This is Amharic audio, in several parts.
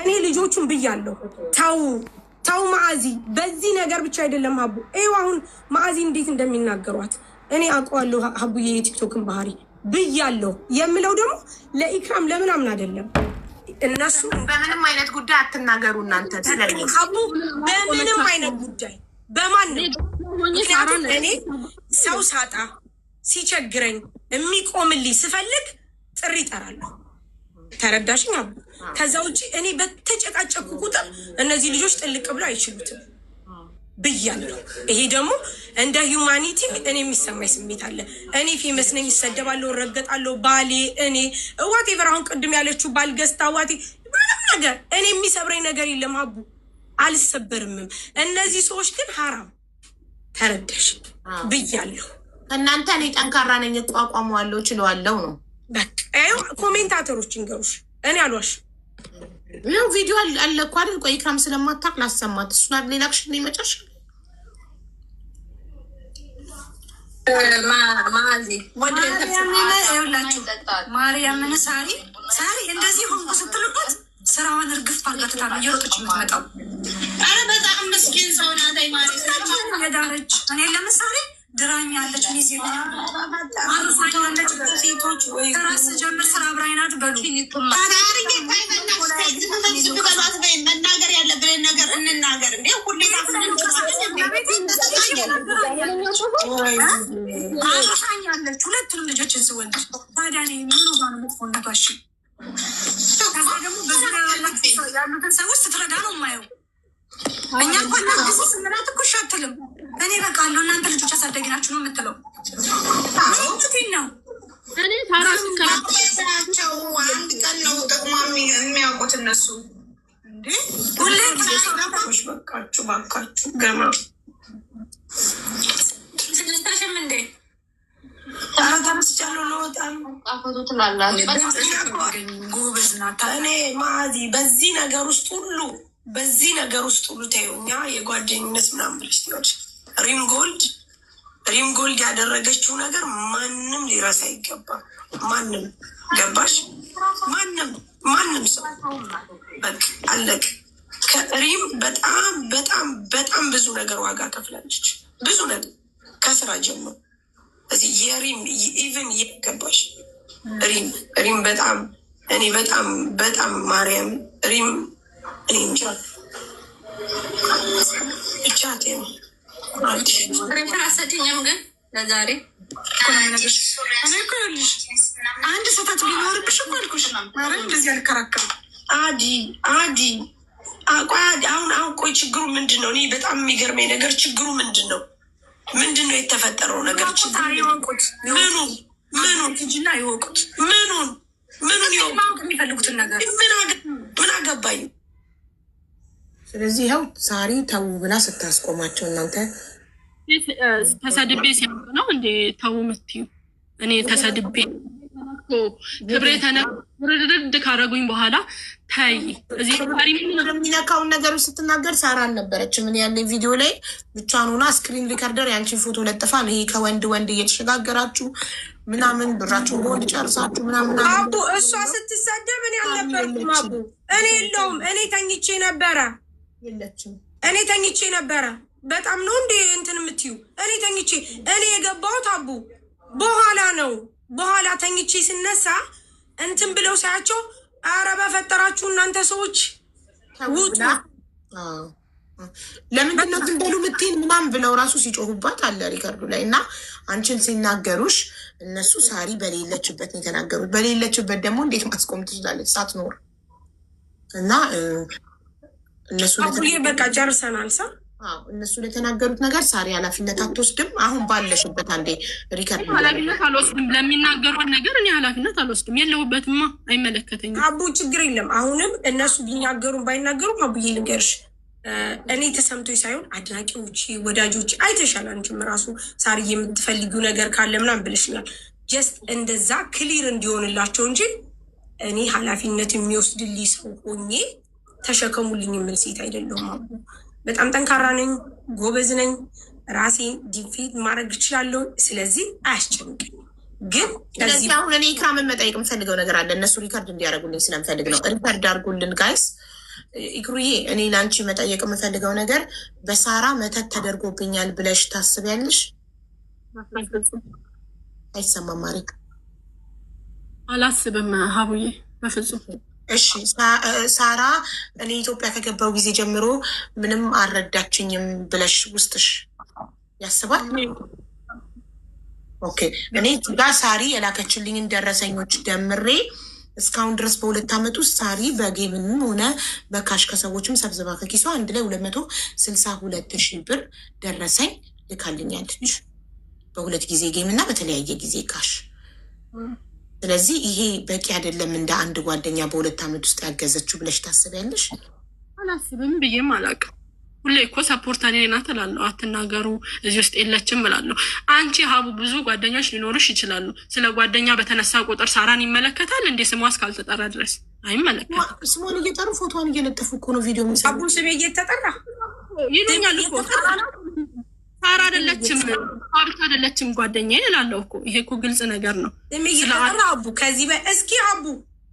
እኔ ልጆቹን ብያለሁ፣ ተው ተው ማአዚ፣ በዚህ ነገር ብቻ አይደለም ሀቡ። ይኸው አሁን ማአዚ እንዴት እንደሚናገሯት እኔ አውቀዋለሁ። ሀቡዬ የቲክቶክን ባህሪ ብያለሁ የምለው ደግሞ ለኢክራም ለምናምን አይደለም። እነሱ በምንም አይነት ጉዳይ አትናገሩ እናንተ ስለኔ። ሀቡ በምንም አይነት ጉዳይ በማንም፣ ምክንያቱም እኔ ሰው ሳጣ ሲቸግረኝ የሚቆምልኝ ስፈልግ ጥሪ እጠራለሁ። ተረዳሽኝ አቡ? ከዛ ውጭ እኔ በተጨቃጨኩ ቁጥር እነዚህ ልጆች ጥልቅ ብሎ አይችሉትም ብያለሁ። ይሄ ደግሞ እንደ humanity እኔ የሚሰማኝ ስሜት አለ። እኔ famous ነኝ፣ ይሰደባለሁ፣ እረገጣለሁ። ባሌ እኔ whatever አሁን ቅድም ያለችው ባል ገዝታ what ምንም ነገር እኔ የሚሰብረኝ ነገር የለም አቡ፣ አልሰበርምም። እነዚህ ሰዎች ግን ሀራም፣ ተረዳሽ ብያለሁ። እናንተ እኔ ጠንካራ ነኝ፣ እቋቋመዋለሁ፣ እችለዋለሁ ነው። በቃ ይኸው commentator ኦች ይንገሩሽ፣ እኔ አልዋሽ። ይኸው ቪዲዮ አለ እኮ አይደል? ቆይ ኢክራም ስለማታውቅ ላሰማት። እሱን አይደል የላክሽልኝ መጨረሻ? ማዚ ይኸውላችሁ ማርያምን ሳሪ ሳሪ እንደዚህ ሆንኩ ስትልበት ስራዋን እርግፍ አድርጋ ትታ ነው እየሮጠች የምትመጣው። ኧረ በጣም ምስኪን ሰው ናት። የዳረች እኔ ለምሳሌ ድራኛለች፣ ሚዜ አርሳኛለች። ሴቶች ወይ ስራ ስጀምር ስራ አብራኝ ናት በሉ። ዝም በሏት በይ። መናገር ያለብንን ነገር እንናገር እንዴ። ሁሌ አርሳኛለች ሁለቱንም ልጆችን ስወልድ። ታዲያ እኔ ምኑ ጋር ነው መጥፎነቷ? እሺ ከዛ ደግሞ በዙሪያ ያሉትን ሰዎች ስትረዳ ነው የማየው። እኛ እኮ እናንተ ስንላት እኮ እሺ አትልም። እኔ በቃ አለሁ እናንተ ልጆች አሳዳጊ ናችሁ ነው የምትለው። እውነቴን ነው። እኔ ሳራ ስከራከር ናቸው። አንድ ቀን ነው ጥቅሟ የሚያውቁት እነሱ። እንዴ ሁሌ በቃችሁ፣ ባካችሁ ገና ትንሽም እንዴ ኧረ ተመስጫለሁ፣ ልወጣ ነው። ጎበዝ ናት። እኔ ማዚ በዚህ ነገር ውስጥ ሁሉ በዚህ ነገር ውስጥ ሁሉ ተይው፣ እኛ የጓደኝነት ምናምን ብለሽ ትይዋለሽ። ሪም ጎልድ ሪም ጎልድ ያደረገችው ነገር ማንም ሊረሳ አይገባም። ማንም ገባሽ? ማንም ማንም ሰው በቃ አለቅ። ከሪም በጣም በጣም በጣም ብዙ ነገር ዋጋ ከፍላለች። ብዙ ነገር ከስራ ጀምሮ እዚህ የሪም even ገባሽ? ሪም ሪም በጣም እኔ በጣም በጣም ማርያም ሪም እኔ እንጃ ብቻ ነው። አሰጭኝም ግን ለዛሬ እኔ እኮ ይኸውልሽ አንድ ስህተት ቢኖርብሽ እኮ አልኩሽ። ኧረ እንደዚህ አልከራከርም። አዲ አዲ ቆይ አዲ፣ አሁን አሁን ቆይ ችግሩ ምንድን ነው? እኔ በጣም የሚገርመኝ ነገር ችግሩ ምንድን ነው? ምንድን ነው የተፈጠረው ነገር? ችግሩ ይወቁት፣ ምኑ ምኑ ልጅና ይወቁት፣ ምኑን ምኑን ይወቁት? ማወቅ የሚፈልጉትን ነገር ምን አገባኝ? ስለዚህ ይኸው ሳሪ ተው ብላ ስታስቆማቸው እናንተ ተሰድቤ ሲያልቅ ነው እንዴ ተው የምትይው? እኔ ተሰድቤ ክብሬ ተነርድርድ ካረጉኝ በኋላ ተይ እዚህ ሳሪ ምን የሚነካውን ነገሮች ስትናገር ሳራ አልነበረችም። እኔ ያለኝ ቪዲዮ ላይ ብቻዋን ሆና screen recorder ያንቺን ፎቶ ለጥፋ ነው ይሄ ከወንድ ወንድ እየተሸጋገራችሁ ምናምን ብራችሁን በወንድ ጨርሳችሁ ምናምን አቡ እሷ ስትሰደብ እኔ አልነበርኩም። አቡ እኔ የለውም። እኔ ተኝቼ ነበረ። የለችም። እኔ ተኝቼ ነበረ። በጣም ነው እንዴ እንትን የምትዩ? እኔ ተኝቼ እኔ የገባሁት አቡ በኋላ ነው። በኋላ ተኝቼ ስነሳ እንትን ብለው ሳያቸው አረ በፈጠራችሁ እናንተ ሰዎች ውጡ። ለምንድን ነው ዝም በሉ ምትይን ምናምን ብለው ራሱ ሲጮሁባት አለ record ኡ ላይ እና አንቺን ሲናገሩሽ እነሱ ሳሪ በሌለችበት ነው የተናገሩት። በሌለችበት ደግሞ እንዴት ማስቆም ትችላለች ሳትኖር? እና እነሱ አቡዬ በቃ ጨርሰናል። ሰ አዎ፣ እነሱ ለተናገሩት ነገር ሳሪ ኃላፊነት አትወስድም። አሁን ባለሽበት አንዴ record ኃላፊነት አልወስድም። ለሚናገሯት ነገር እኔ ኃላፊነት አልወስድም። የለሁበትማ፣ አይመለከተኝም። አቡ ችግር የለም። አሁንም እነሱ ቢናገሩም ባይናገሩም አቡዬ ልንገርሽ፣ እኔ ተሰምቶኝ ሳይሆን አድናቂዎች፣ ወዳጆች አይተሻል። አንቺም ራሱ ሳሪ የምትፈልጊው ነገር ካለ ምናምን ብለሽኛል። Just እንደዛ clear እንዲሆንላቸው እንጂ እኔ ኃላፊነት የሚወስድልኝ ሰው ሆኜ ተሸከሙልኝ የምል ሴት አይደለሁም። አቡ በጣም ጠንካራ ነኝ፣ ጎበዝ ነኝ፣ ራሴን defend ማድረግ እችላለሁ። ስለዚህ አያስጨንቀኝም። ግን ከዚህ ስለዚህ አሁን እኔ ኢክራምን መጠየቅ የምፈልገው ነገር አለ። እነሱ record እንዲያደርጉልኝ ስለምፈልግ ነው። Record አድርጉልን guys። ኢክሩዬ፣ እኔ ለአንቺ መጠየቅ የምፈልገው ነገር በሳራ መተት ተደርጎብኛል ብለሽ ታስቢያለሽ? አይሰማም ማሪ። አላስብም ሀቡዬ፣ በፍጹም። እሺ ሳራ፣ እኔ ኢትዮጵያ ከገባው ጊዜ ጀምሮ ምንም አልረዳችኝም ብለሽ ውስጥሽ ያስባል? Okay፣ እኔ ጋ ሳሪ የላከችልኝን ደረሰኞች ደምሬ እስካሁን ድረስ በ2 ዓመት ውስጥ ሳሪ በ game ም ሆነ በ cash ከሰዎችም ሰብስባ ከኪሷ አንድ ላይ 262,000 ብር ደረሰኝ ልካልኛለች። በሁለት ጊዜ game እና በተለያየ ጊዜ cash። ስለዚህ ይሄ በቂ አይደለም እንደ አንድ ጓደኛ በ2 ዓመት ውስጥ ያገዘችው ብለሽ ታስቢያለሽ? አላስብም ብዬም አላውቅም። ሁሌ እኮ support እኔ ናት እላለሁ። አትናገሩ፣ እዚህ ውስጥ የለችም እላለሁ። አንቺ ሀቡ ብዙ ጓደኞች ሊኖሩሽ ይችላሉ። ስለ ጓደኛ በተነሳ ቁጥር ሳራን ይመለከታል እንዴ? ስሟ እስካልተጠራ ድረስ አይመለከትም። ስሟን እየጠሩ ፎቶዋን እየለጠፉ እኮ ነው ቪዲዮ የሚሰሩ። አቡ ስሜ እየተጠራ ይሉኛል እኮ፣ ሳራ አይደለችም ብቻ አይደለችም ጓደኛዬ እላለሁ እኮ። ይሄ እኮ ግልጽ ነገር ነው። ስሜ እየተጠራ አቡ ከዚህ እስኪ አቡ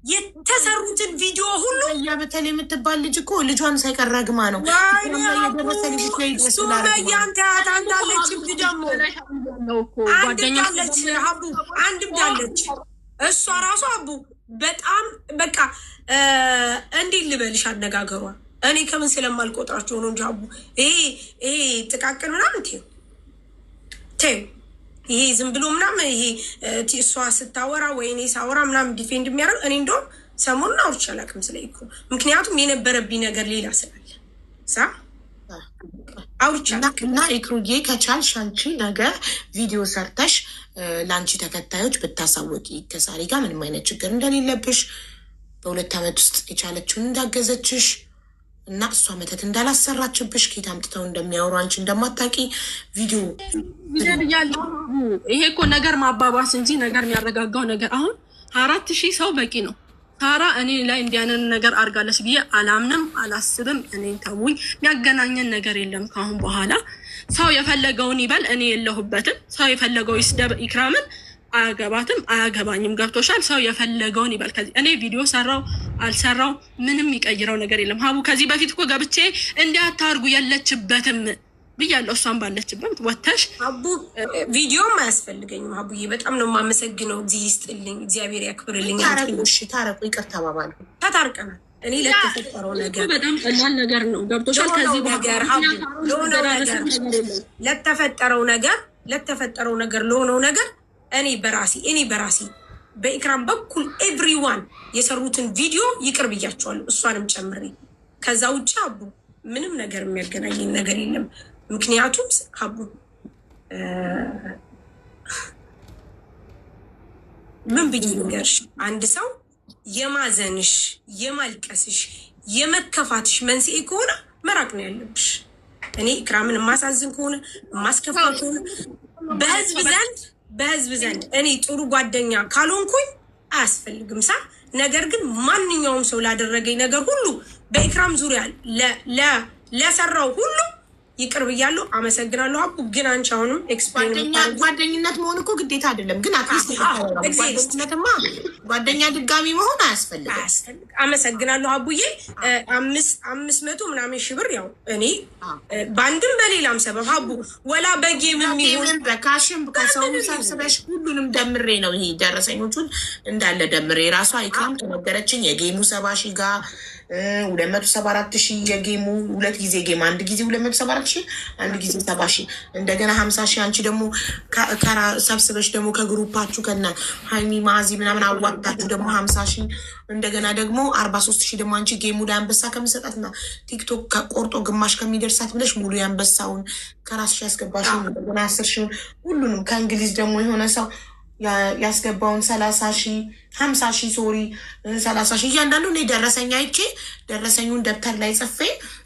የተሰሩትን ቪዲዮ ሁሉ ያ በተለይ የምትባል ልጅ እኮ ልጇን ሳይቀር ረግማ ነው የደረሰ ልጅ ላይ ድረስ ብላ ረግማ ነው። ሱመያን ተያት። አንድ አለች እብድ ደግሞ አንድ እብድ አለች አቡ፣ አንድ እብድ አለች። እሷ ራሱ አቡ በጣም በቃ እንዴት ልበልሽ አነጋገሯ እኔ ከምን ስለማልቆጥራቸው ነው እንጂ አቡ ይሄ ይሄ ጥቃቅን ምናምን ተይው ተይው፣ ይሄ ዝም ብሎ ምናምን ይሄ እሷ ስታወራ ወይ እኔ ሳወራ ምናምን defend የሚያደርግ፣ እኔ እንደውም ሰሞኑን አውርቼ አላውቅም ስለ ኢክሩ፣ ምክንያቱም የነበረብኝ ነገር ሌላ ስላለ ሳ አውርቼ አላውቅም። እና ኢክሩዬ ከቻልሽ አንቺ ነገ ቪዲዮ ሰርተሽ ለአንቺ ተከታዮች ብታሳወቂ ከሳሪ ጋር ምንም አይነት ችግር እንደሌለብሽ፣ በ2 ዓመት ውስጥ የቻለችውን እንዳገዘችሽ እና እሷ መተት እንዳላሰራችብሽ፣ ከየት አምጥተው እንደሚያወሩ አንቺ እንደማታውቂ ቪዲዮ ብያለሁ። ይሄ እኮ ነገር ማባባስ እንጂ ነገር የሚያረጋጋው ነገር አሁን 4,000 ሰው በቂ ነው። ሳራ እኔ ላይ እንዲያንን ነገር አድርጋለች ብዬ አላምንም፣ አላስብም። እኔን ተውኝ፣ የሚያገናኘን ነገር የለም ከአሁን በኋላ። ሰው የፈለገውን ይበል፣ እኔ የለሁበትም። ሰው የፈለገው ይስደብ፣ ኢክራምን አያገባትም፣ አያገባኝም። ገብቶሻል? ሰው የፈለገውን ይበል። ከዚህ እኔ ቪዲዮ ሰራው አልሰራው ምንም የሚቀይረው ነገር የለም። ሀቡ ከዚህ በፊት እኮ ገብቼ እንዲህ አታርጉ የለችበትም ብያለሁ። እሷን ባለችበት ወተሽ አቡ ቪዲዮም አያስፈልገኝም። አቡዬ በጣም ነው የማመሰግነው። እግዚአብሔር ይስጥልኝ፣ እግዚአብሔር ያክብርልኝ። ታረቁ፣ እሺ ታረቁ፣ ይቅር ተባባሉ። ተታርቀናል። እኔ ለተፈጠረው ነገር በጣም ቀላል ነገር ነው። ገብቶሻል? ከዚህ ነገር ለሆነው ነገር ለተፈጠረው ነገር ለተፈጠረው ነገር ለሆነው ነገር እኔ በራሴ በኢክራም በኩል everyone የሰሩትን ቪዲዮ ይቅር ብያቸዋለሁ፣ እሷንም ጨምሬ። ከዛ ውጭ አቡ ምንም ነገር የሚያገናኘን ነገር የለም። ምክንያቱም አቡ ምን ብዬ ልንገርሽ፣ አንድ ሰው የማዘንሽ፣ የማልቀስሽ፣ የመከፋትሽ መንስኤ ከሆነ መራቅ ነው ያለብሽ። እኔ ኢክራምን የማሳዝን ከሆነ፣ የማስከፋ ከሆነ፣ በህዝብ ዘንድ እኔ ጥሩ ጓደኛ ካልሆንኩኝ አያስፈልግም ሳ ነገር ግን ማንኛውም ሰው ላደረገኝ ነገር ሁሉ በኢክራም ዙሪያ ለሰራው ሁሉ ይቅር ብያለሁ። አመሰግናለሁ። አቡ ግን አንቺ አሁንም explain ጓደኝነት መሆን እኮ ግዴታ አይደለም፣ ግን at least ጓደኝነትማ ጓደኛ ድጋሚ መሆን አያስፈልግም። አመሰግናለሁ አቡዬ። 500 ምናምን ሺህ ብር ያው እኔ በአንድም በሌላም ሰበብ አቡ ወላ በ game የሚሆን በ cash ም ከሰው ሰብስበሽ ሁሉንም ደምሬ ነው ይሄ ደረሰኞቹን እንዳለ ደምሬ ራሷ ኢክራም ተነገረችኝ። የ game ኡ 70,000 ጋር 274,000 የ game ኡ ሁለት ጊዜ game አንድ ጊዜ 274,000 አንድ ጊዜ 70,000 እንደገና 50,000 አንቺ ደግሞ ሰብስበሽ ደግሞ ከ group ኣችሁ ከነ ሀይሚ ማዚ ምናምን አዋጣችሁ ደግሞ 50,000 እንደገና ደግሞ 43,000 ደግሞ አንቺ game ኡ ላይ አንበሳ ከሚሰጣትና ቲክቶክ ቆርጦ ግማሽ ከሚደርሳት ብለሽ ሙሉ የአንበሳውን ከራስሽ ያስገባሽውን እንደገና 10,000 ሁሉንም ከእንግሊዝ ደግሞ የሆነ ሰው ያስገባውን 30,000 50,000 sorry 30,000 እያንዳንዱ እኔ ደረሰኝ አይቼ ደረሰኙን ደብተር ላይ ጽፌ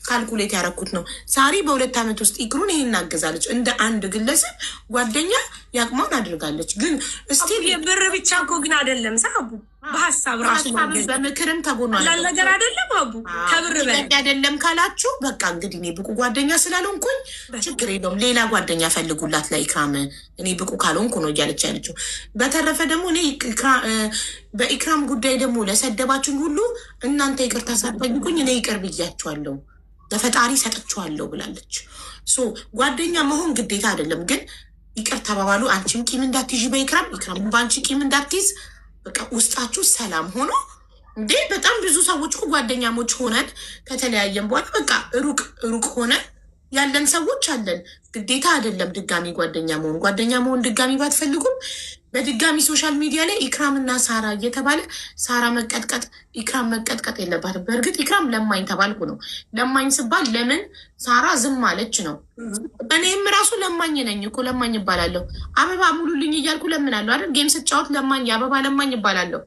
calculate ያደረኩት ነው። ሳሪ በ2 ዓመት ውስጥ ኢክሩን ይሄን አገዛለች። እንደ አንድ ግለሰብ ጓደኛ ያቅሟን አድርጋለች። ግን እስቲ የብር ብቻ እኮ ግን አይደለም ሳቡ በሀሳብ ራሱ ማገዝ በምክርም ተጎኗ ቀላል ነገር አይደለም። አቡ ከብር በላይ አይደለም ካላችሁ በቃ እንግዲህ እኔ ብቁ ጓደኛ ስላልሆንኩኝ ችግር የለውም፣ ሌላ ጓደኛ ፈልጉላት ለኢክራም፣ እኔ ብቁ ካልሆንኩ ነው እያለች ያለችው። በተረፈ ደግሞ እኔ በኢክራም ጉዳይ ደግሞ ለሰደባችሁኝ ሁሉ እናንተ ይቅርታ ሳትጠይቁኝ እኔ ይቅር ብያችኋለሁ፣ ለፈጣሪ ሰጥችኋለሁ ብላለች። So ጓደኛ መሆን ግዴታ አይደለም፣ ግን ይቅር ተባባሉ። አንቺም ቂም እንዳትይዥ በኢክራም፣ ኢክራም በአንቺ ቂም እንዳትይዝ፣ በቃ ውስጣችሁ ሰላም ሆኖ። እንዴ በጣም ብዙ ሰዎች እኮ ጓደኛሞች ሆነን ከተለያየን በኋላ በቃ ሩቅ ሩቅ ሆነን ያለን ሰዎች አለን። ግዴታ አይደለም ድጋሚ ጓደኛ መሆን። ጓደኛ መሆን ድጋሚ ባትፈልጉም በድጋሚ social media ላይ ኢክራምና ሳራ እየተባለ ሳራ መቀጥቀጥ ኢክራም መቀጥቀጥ የለባትም። በእርግጥ ኢክራም ለማኝ ተባልኩ ነው። ለማኝ ስባል ለምን ሳራ ዝም አለች ነው። እኔም ራሱ ለማኝ ነኝ እኮ፣ ለማኝ እባላለሁ። አበባ ሙሉልኝ እያልኩ ለምናለሁ አይደል? Game ስጫወት ለማኝ፣ የአበባ ለማኝ እባላለሁ።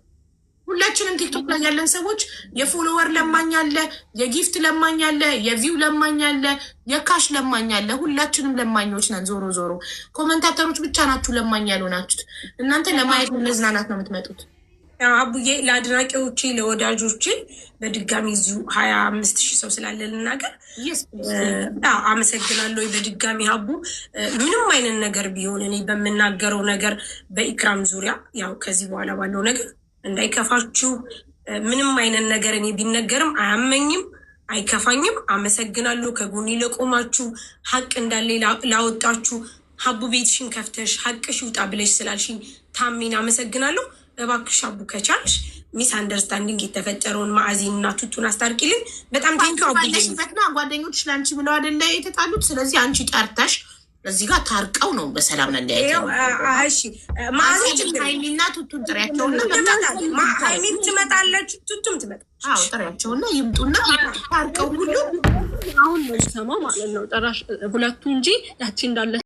ሁላችንም ቲክቶክ ላይ ያለን ሰዎች የ follower ለማኝ አለ፣ የ gift ለማኝ አለ፣ የ view ለማኝ አለ፣ የ cash ለማኝ አለ። ሁላችንም ለማኞች ነን። ዞሮ ዞሮ commentator ኦች ብቻ ናችሁ ለማኝ ያልሆናችሁት። እናንተ ለማየት መዝናናት ነው የምትመጡት። አቡዬ ለአድናቂዎቼ ለወዳጆቼ በድጋሚ እዚሁ 25,000 ሰው ስላለ ልናገር፣ አመሰግናለሁ። በድጋሚ ሀቡ፣ ምንም አይነት ነገር ቢሆን እኔ በምናገረው ነገር በኢክራም ዙሪያ ያው ከዚህ በኋላ ባለው ነገር እንዳይከፋችሁ። ምንም አይነት ነገር እኔ ቢነገርም አያመኝም፣ አይከፋኝም። አመሰግናለሁ ከጎኔ ለቆማችሁ፣ ሀቅ እንዳለ ላወጣችሁ፣ ሀቡ ቤትሽን ከፍተሽ ሀቅሽ ይውጣ ብለሽ ስላልሽኝ ታሜን አመሰግናለሁ። እባክሽ አቡ ከቻልሽ misunderstanding የተፈጠረውን ማዕዚን እና ቱቱን አስታርቂልን። በጣም thank you አቡዬ። ባለሽበትና ጓደኞች ለአንቺ ብለው አይደለ የተጣሉት። ስለዚህ አንቺ ጠርተሽ እዚህ ጋር ታርቀው ነው በሰላም መለያየት። እሺ ማዕዚ ችግር ሀይሚና ቱቱን ጥሪያቸውና ሀይሚም ትመጣለች፣ ቱቱም ትመጣለች። አዎ ጥሪያቸውና ይምጡና ታርቀው ሁሉ አሁን ነው የምሰማው ማለት ነው። ጭራሽ ሁለቱ እንጂ ያቺ እንዳለ